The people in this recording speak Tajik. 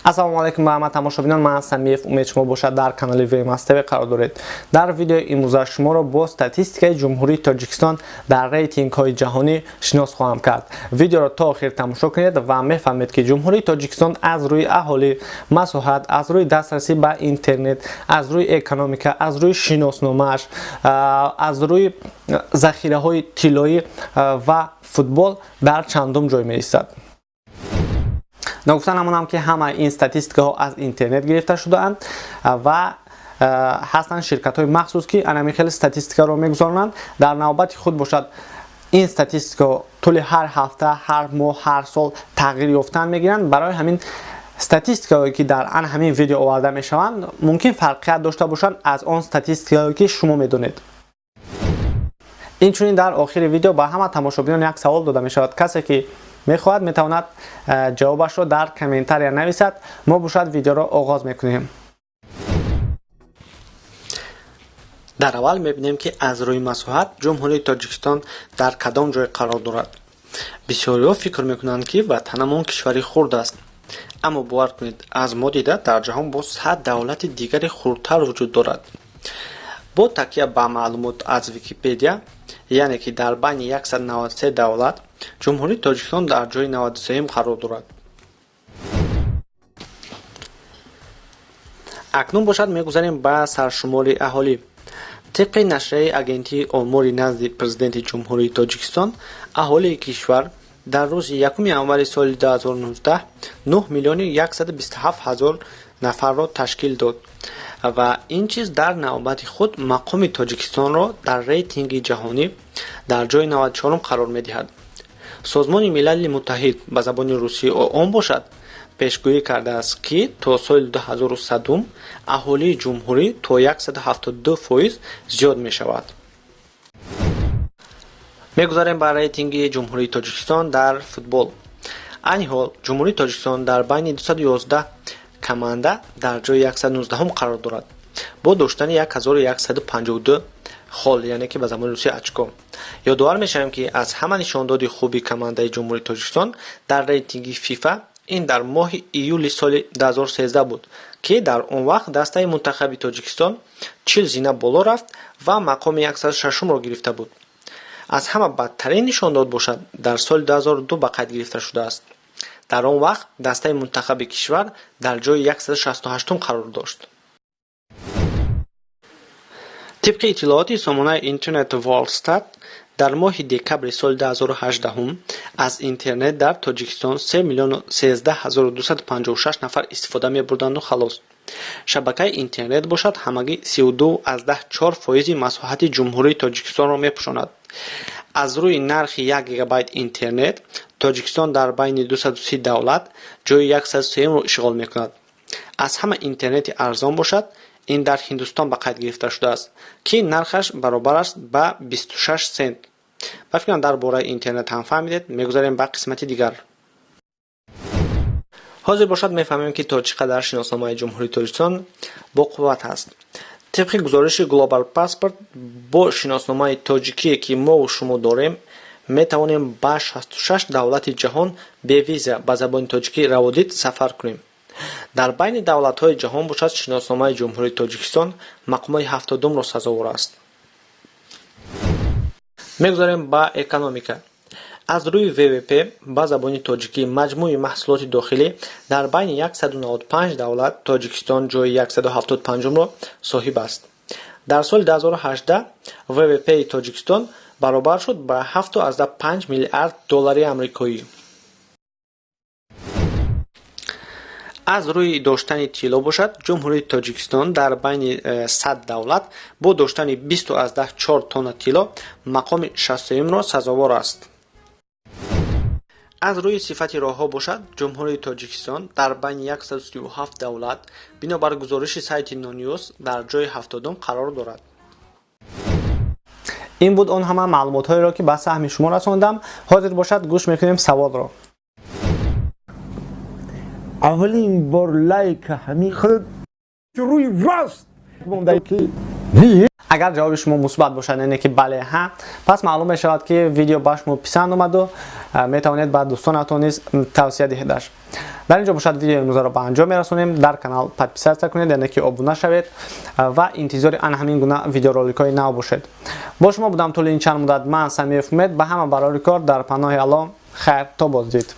Ассалому алайкум ба ҳама тамошобинон, ман Самиев Умед, шумо бошад дар канали VMS TV қарор доред. Дар видеои имрӯза шуморо бо статистикаи Ҷумҳурии Тоҷикистон дар рейтингҳои ҷаҳонӣ шинос хоҳам кард. Видеоро то охир тамошо кунед ва мефаҳмед, ки Ҷумҳурии Тоҷикистон аз рӯи аҳолӣ, масоҳат, аз рӯи дастрасӣ ба интернет, аз рӯи экономика, аз рӯи шиносномааш, аз рӯи захираҳои тиллоӣ ва футбол дар чандум ҷой меистад. Ногуфта намонам, ки ҳамаи ин статистикаҳо аз интернет гирифта шудаанд ва ҳастанд ширкатҳои махсус, ки анами хеле статистикаро мегузаронанд. Дар навбати худ бошад, ин статистикаҳо тӯли ҳар ҳафта, ҳар моҳ, ҳар сол тағйир ёфтан мегиранд. Барои ҳамин статистикаҳое, ки дар ан ҳамин видео оварда мешаванд, мумкин фарқият дошта бошанд аз он статистикаҳое, ки шумо медонед. Инчунин дар охири видео ба ҳама тамошобинон як савол дода мешавад. Касе ки мехоҳад, метавонад ҷавобашро дар комментария нависад. Мо бошад видеоро оғоз мекунем. Дар аввал мебинем, ки аз рӯи масоҳат Ҷумҳурии Тоҷикистон дар кадом ҷой қарор дорад. Бисёриҳо фикр мекунанд, ки ватанамон кишвари хурд аст, аммо бовар кунед, аз мо дида дар ҷаҳон боз 100 давлати дигари хурдтар вуҷуд дорад. Бо такя ба маълумот аз Википедия, яъне ки дар байни 193 давлат Ҷумҳурии Тоҷикистон дар ҷои 93-м қарор дорад. Акнун бошад мегузарем ба саршумори аҳолӣ. Тибқи нашрияи Агентии омори назди Президенти Ҷумҳурии Тоҷикистон, аҳолии кишвар дар рӯзи 1 январи соли 2019 9 миллиони 127 ҳазор нафарро ташкил дод ва ин чиз дар навбати худ мақоми Тоҷикистонро дар рейтинги ҷаҳонӣ дар ҷои 94-ум қарор медиҳад. Созмони Милали Муттаҳид, ба забони русӣ ООН бошад, пешгӯӣ кардааст, ки то соли 2100 аҳолии ҷумҳурӣ то 172% зиёд мешавад. Мегузарем ба рейтинги Ҷумҳурии Тоҷикистон дар футбол. Айни ҳол Ҷумҳурии Тоҷикистон дар байни 211 команда дар ҷои 119-ум қарор дорад бо доштани 1152 хол, яъне ки ба забони русӣ очко. Ёдовар мешавем, ки аз ҳама нишондоди хуби командаи Ҷумҳурии Тоҷикистон дар рейтинги ФИФА ин дар моҳи июли соли 2013 буд, ки дар он вақт дастаи мунтахаби Тоҷикистон 40 зина боло рафт ва мақоми 106-умро гирифта буд. Аз ҳама бадтарин нишондод бошад дар соли 2002 ба қайд гирифта шудааст. Дар он вақт дастаи мунтахаби кишвар дар ҷои 168-ум қарор дошт. Тибқи иттилооти сомонаи интернет Worldstat, дар моҳи декабри соли 2018 аз интернет дар Тоҷикистон 3 миллиону 13 ҳазору 256 нафар истифода мебурданду халос. Шабакаи интернет бошад ҳамагӣ 32,4% масоҳати Ҷумҳурии Тоҷикистонро мепӯшонад. Аз рӯи нархи 1 гигабайт интернет Тоҷикистон дар байни 230 давлат ҷои 103-умро ишғол мекунад. Аз ҳама интернети арзон бошад ин дар Ҳиндустон ба қайд гирифта шудааст, ки нархаш баробар аст ба 26 сент. Ба фикрам, дар бораи интернет ҳам фаҳмидед. Мегузарем ба қисмати дигар. Ҳозир бошад мефаҳмем, ки то чӣ қадар шиносномаи Ҷумҳурии Тоҷикистон боқувват ҳаст. Тибқи гузориши Global Passport, бо шиносномаи тоҷикие, ки мову шумо дорем, метавонем ба 66 давлати ҷаҳон бе виза, ба забони тоҷикӣ раводид, сафар кунем. Дар байни давлатҳои ҷаҳон бошад шиносномаи Ҷумҳурии Тоҷикистон мақоми 70-умро сазовор аст. Мегузарем ба экономика. Аз рӯи ВВП, ба забони тоҷикӣ маҷмӯи маҳсулоти дохилӣ, дар байни 195 давлат Тоҷикистон ҷои 175-умро соҳиб аст. Дар соли 2018 ВВПи Тоҷикистон баробар шуд ба 7,5 миллиард доллари амрикоӣ. Аз рӯи доштани тилло бошад Ҷумҳурии Тоҷикистон дар байни 100 давлат бо доштани 20,4 тонна тилло мақоми 63-умро сазовор аст. Аз рӯи сифати роҳҳо бошад Ҷумҳурии Тоҷикистон дар байни 137 давлат бинобар гузориши сайти Ноnews дар ҷои 70-ум қарор дорад. Ин буд он ҳама маълумотҳоеро, ки ба саҳми шумо расондам. Ҳозир бошад гӯш мекунем саволро. Аввалин бор лайк ҳамин худ рӯи рост монда ки. Агар ҷавоби шумо мусбат бошад, яъне ки бале, ҳа, пас маълум мешавад, ки видео ба шумо писанд омаду метавонед ба дӯстонатон низ тавсия диҳедаш. Дар ин ҷо бошад, видеои имрӯзаро ба анҷом мерасонем. Дар канал подписаться кунед, яъне ки обуна шавед ва интизори ана ҳамин гуна видеороликҳои нав бошед. Бо шумо будам тӯли ин чанд муддат ман, Самиев Умед. Ба ҳама барори кор, дар паноҳи Аллоҳ, хайр, то боздид.